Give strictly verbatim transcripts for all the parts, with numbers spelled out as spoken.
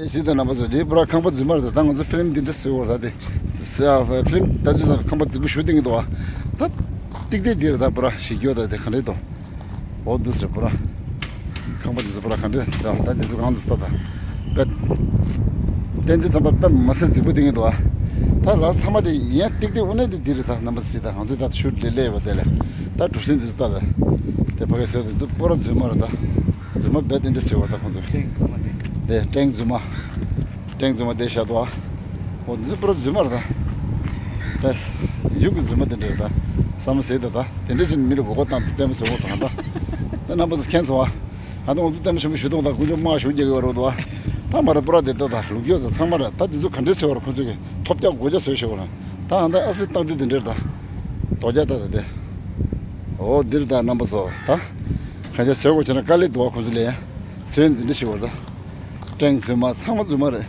ཨེ་སི་དང་རྣམ་པ་ཚོ་དེ་པུ་ར་ཁང་པ་རྫུན་མ་རེད། ད་ང་ཚོ་ཕི་ལིམ་འདི་འདྲ་བཟོས་ཡོད་རེད། ད་དེ་ཕི་ལིམ་ལྟ་དུས་ཙམ་ཁང་པ་རྫིག་པོ་ཞིག་བཏིང་གི་འདུག་བ། ད་ཏིག་ཏིག་འདི་རེད། ད་པུ་ར་ཞིག་ཡོད། ད་དེ་ག་འདྲས་འདུག་འོ་འདུག་ཟེར། པུ་ར་ཁང་པ་འདི་ཚོ་པུ་ར་ག་འདྲས་ད་ད་འདི་ཚོ་གང་དུ་ལྟ་ད་པད་བསྟན་འདི་ཚང་པ་པད་མ་སེ་རྫིག་པོ་བཏིང་གི་འདུག་བ། ད་ལགས་ཐ་མ་དེ་ཡན་ཏིག་ཏིག་འོ་ནས་འདི་འདི་རེད། ད་རྣམ་པ་ཚོ་ད་ང་ཚོ་ད་ཤུ་ལེ་ལེ་བ་དེ་ལས་ད་གྲུ་གཟིངས་འདི་ཚོ་ལྟ་ད་དེ་ཕ་གི་ཟེར་དེ་ཚོ་པུ་ར་རྫུན་མ་རེད། ད་རྫུན་མ་རྦད་དེ་འདྲས་ཟེར་བ། ད་ཁོང་ཚོ་ཀྲེང་རྫུན་མ་དེ། དེ་ཀྲེང་རྫུན་མ། ཀྲེང་རྫུན་མ་དེ་བཞག་འདུག་ཨ། འོ་འདི་ཚོ་པུ་ར་རྫུན་མ་རེད་ད། ད་ཡུལ་གྱི་རྫུན་མ་དེ་འདྲ་རེད་ད། བསམ་བློ་ཟེར་ད་ད་དེ་འདྲ་ཅིག་མི་ལ་མགོ་སྐོར་བཏང་སྟེ་ལྟད་མོ་བཟོ་དགོས་དང་ད། ད་རྣམ་པ་ཚོ་མཁྱེན་སོང་ཨ། ད་ང་ཚོ་ལྟད་མོ་ཆེན་པོ་ཞུ་དང་ད་དཀོན་མཆོག་དམག་ཞུ་རྒྱག་གི་བ་རོ་འདུག་ཨ། ད་མ་རེད། པུ་ར་དེ་ད་ད་ལུག་རྒྱུ་ད་ཚང་མ་རེད། ད་འདི་ཚོ་ག་འདྲས་ཟེར་བ་རེད། ཁོ་ཚོ་གི་ཐོབ་རྒྱག་སྒོ་རྒྱག་བཟོས་ཤོག་ལ། ད་ཨ་ད་ཨ་སི་བཏང་དུས་དེ་འདྲ་རེད་ད། རྡོ་རྒྱག་ད་ད་དེ། འོ་འདི་རེད་ད་རྣམ་པ་ཚོ་ད། ག་འདྲས་བཟོ་དགོས་བྱས་ན་དཀའ་ལས་འདུག་ཨ། ཁོ་ཚོ་ལས་བཟོས་འདི་འདྲ་ཞིག་བ་རེད་ད། ཀྲེང་རྫུན་མ་ཚང་མ་རྫུན་མ་རེད།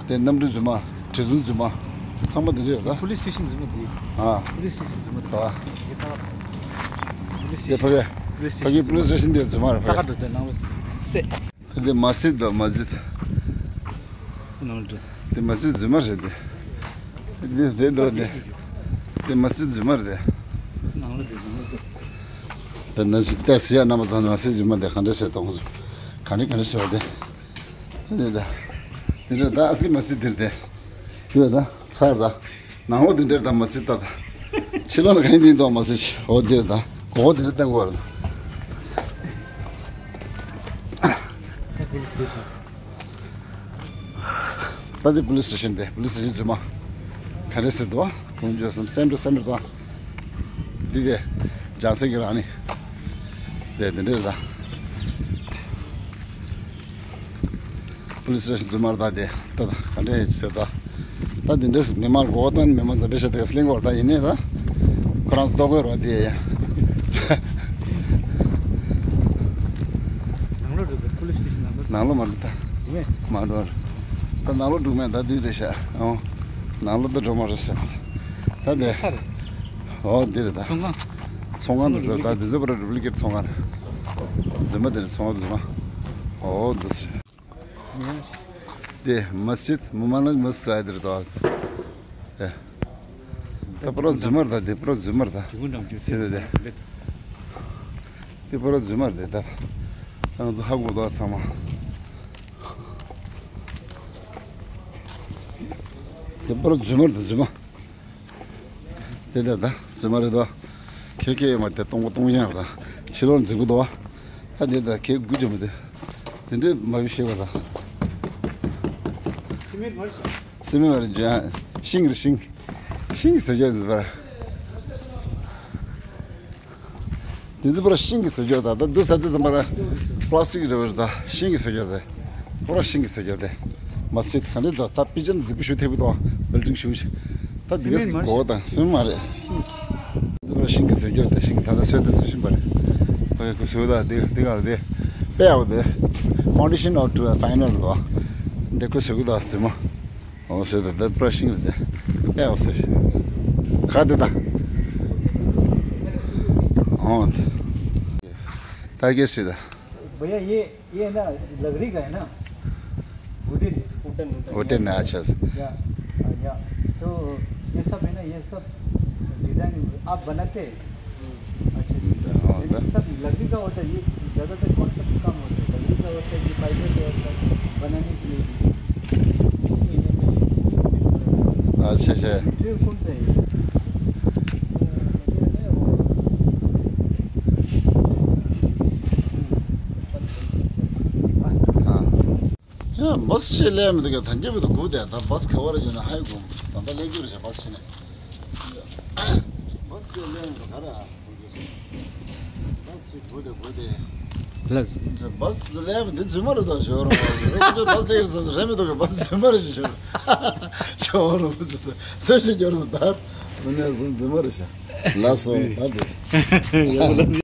དེ་གནམ་གྲུ་རྫུན་མ། བྲེལ་ཟུང་རྫུན་མ། ཚང་མ་འདི་འདྲ་རེད་ད། པུ་ལིས་སི་ཊེ་ཤན་རྫུན་མ་དེ། ཨ། པུ་ལིས་སི་ཊེ་ཤན་རྫུན་མ་དེ། ཨ། པུ་ལིས་དེ་ཕ་གི། པུ་ལིས་སི་ཊེ་ཤན་ཕ་གི་པུ་ལིས་སི་ཊེ་ཤན་དེ་རྫུན་མ་རེད་ཕ་གི། ད་ག་འགྲོ་དེ་ནང་ལ་སེ། དེ་མ་སི་དང་མ་སི། ནང་ལ་འགྲོ། དེ་མ་སི་རྫུན་མ་རེད་དེ། དེ་དེ་འདོད་དེ། དེ་མ་སི་རྫུན་མ་རེད་དེ། ནང་ལ་འགྲོ་ནང་ལ་འགྲོ། དེ་ན་ཅི་ལྟ་སི་ཡ་རྣམ་པ་ཚང་མ་སི་རྫུན་མ་དེ་ག་འདྲ་བྱས་གཏོང་ག་འདྲ་ག་འདྲ་བྱས་པ་དེ། དེ་ནས་ད། དེ་འདྲ་ད་ཨ་སི་མ་སི་དེར་དེ། དེ་ད་ཚར་ད། ནང་ལོགས་དེ་འདྲ་ད་མ་སི་ད་ད། ཕྱི་ལོགས་ལ་ག་ཡིན་དེ་ཡིན་དོ་མ་སི་ཆི། འོ་དེར་ད། གོ་བོ་དེ་འདྲ་བསྟན་དགོས་རེད། ད་དེ་པུ་ལིས་སི་ཊེ་ཤན་དེ། པུ་ལིས་སི་ཊེ་ཤན་རྫུན་མ། ག་འདྲ་ཟེར་འདུག་བ། ཀུན་སྤྱོད་སེམས་སེམས་འདྲ་སེམས་འདྲ་དང་། འདི་དེ། ལྗང་སེ་གི་རང་ནི། དེ་དེ་འདྲ་རེད་ད། པུ་ལིས་སི་ཊེ་ཤན་རྫུན་མ་རེད་ད་དེ། ད་ད་ག་འདྲ་ཡིན་ཟེར་ད། ད་དེ་འདྲས་མི་མང་མགོ་བོ་བཏང་མི་མང་འཛམ་པའི་ཤ་དེ་ག་སླེང་གོ་རེད་ད། ཡིན་ནའི་ད། ཁོ་རང་ཚོ་ལྟོ་གོས་རོ་དེ་ཡ། ནང་ལོགས་འགྲོ་གི། པུ་ལིས་སི་ཊེ་ཤན་ནང་ལོགས། ནང་ལོགས་མ་འགྲོ་ད། འགྲོ་མེད། མ་འགྲོ་ར། ད་ནང་ལོགས་འགྲོ་མེད་ད། འདི་རེད་ཤག་ཨོ། ནང་ལོགས་ད་འགྲོ་མ་རེད་ཤག་ད་དེ། ས་རེད། ཨོ་འདི་རེད་ད། ཚོང་ཁང་། ཚོང་ཁང་དུ་ཟེར་ད། འདི་ཚོ་པར་ཌུབ་ལི་ཀེ་ཊི་ཚོང་ཁང་རེད། རྫུན་མ་དེ་རེད། ཚོང་ཁང་རྫུན་མ། ཨོ་འདུག་སེ། དེ་མ་སི་ཇིད་མུ་མ་ལ་མ་སི་ཏྲ་དེ་རེད་དོ། ཨེ། ད་པུ་ར་རྫུན་མ་རེད་ད། དེ་པུ་ར་རྫུན་མ་རེད་ད། ཟེར་ད་དེ། དེ་པུ་ར་རྫུན་མ་རེད་ད། ད་ང་ཚོ་ཧ་གོ་འདུག་ཚང་མ། དེ་པུ་ར་རྫུན་མ་རེད་ད། རྫུན་མ། དེ་ལྟར་ད་རྫུན་མ་རེད་དོ། ཁེ་ཁེ་ཡོད་མ་དེ་སྟོང་པ་སྟོང་རྐྱང་རེད་ད། ཕྱི་ལོགས་འཛིང་པོ་འདུག་བ། ད་དེ་ད་ཁེ་དགུ་ཅོ་མ་དེ། དེ་འདྲས་མ་བི་ཤེས་པ་ད། སི་མེན་མ་རེད་ཤིང་རེད་ཤིང་། ཤིང་གི་བཟོ་རྒྱུ་རེད་པ། དེ་ཚོ་པུ་ར་ཤིང་གི་བཟོ་རྒྱུ་རེད་ད། ད་འདུག་ས་འདུག་ཙམ་པ་ར་པ་ལ་སི་ཊིག་རེད་པ་རེད་ད། ཤིང་གི་བཟོ་རྒྱུ་རེད། པུ་ར་ཤིང་གི་བཟོ་རྒྱུ་རེད། མ་ཚད་ག་འདྲས་ད། ད་པི་ཅན་རྫིག་པོ་ཞིག་ཐེབས་ཀྱི་འདུག་བ། བིལ་ཌིང་ཞིག་ད་འདི་ག་སི་མེན་མ་རེད། གོ་བ་དང་སི་མེན་མ་རེད། འདི་པུ་ར་ཤིང་གི་བཟོ་རྒྱུ་རེད་ད། ཤིང་གི་ད་ལྟ་བཟོས་ད་བཟོ་བཞིན་པ་རེད། ད་ཡ་ཁོ་བཟོ་ད་འདི་འདི་ག་རེད། དཔེ་ཡག་པོ་དེ། Foundation of to a final རེད་དོ། འདི་ཁོ་བཟོ་གི་འདུག་བཟོས་མ། ཨོ་བཟོས་ད། ད་པུ་ར་ཤིང་རེད་དེ། ཨེ་ཨོ་བཟོས་ཤིང་། ག་དེ་ད། ཨོ། ད་གེ་སི་ད། भैया, ये, ये ना लकड़ी का है ना? वुडन। Wooden, wooden. वुडन है, अच्छा। या, या। तो ये सब है ना, ये सब डिजाइन आप बनाते हैं? अच्छा, अच्छा। हाँ, ये सब लकड़ी का होता है, ये ज्यादातर कौन सा काम होता है? लकड़ी का होता है कि फाइबर का होता है बनाने के लिए? अच्छा, अच्छा। मटेरियल कौन सा है? ཡ་བཱས་ཅིག་སླེབས་མི་འདུག་ག་ད་འགྱུར་བ་དུ་སྒུག་བསྡད། ད་བཱས་ག་བར་ཡོད་ན་ཧ་གོ་མི་འདུག་ད་ལྟ་སླེབས་རྒྱུ་རེད་ཤག་བཱས་ཕྱིན་ནས། བཱས་ཅིག་སླེབས་མི་འདུག་ག་ར། བཱས་ཅིག་སྒུག་བསྡད་སྒུག་བསྡད། ལགས། བཱས་སླེབས་མི་འདི་རྫུན་མ་རེད་ད། ཞོར་རང་བཱས་སླེབས་རེད་ཟེར་རེད་མི་འདུག་ག་བཱས་རྫུན་མ་རེད་ཤག་ཞོར་རང་ཞོར་རང་བཱས་ཟེར་ཟེར་ཞིག་འགྱུར་འདུག་ད་མི་ནས་སོང་རྫུན་མ་རེད་ཤག་ལགས་སོ་ད་འདི།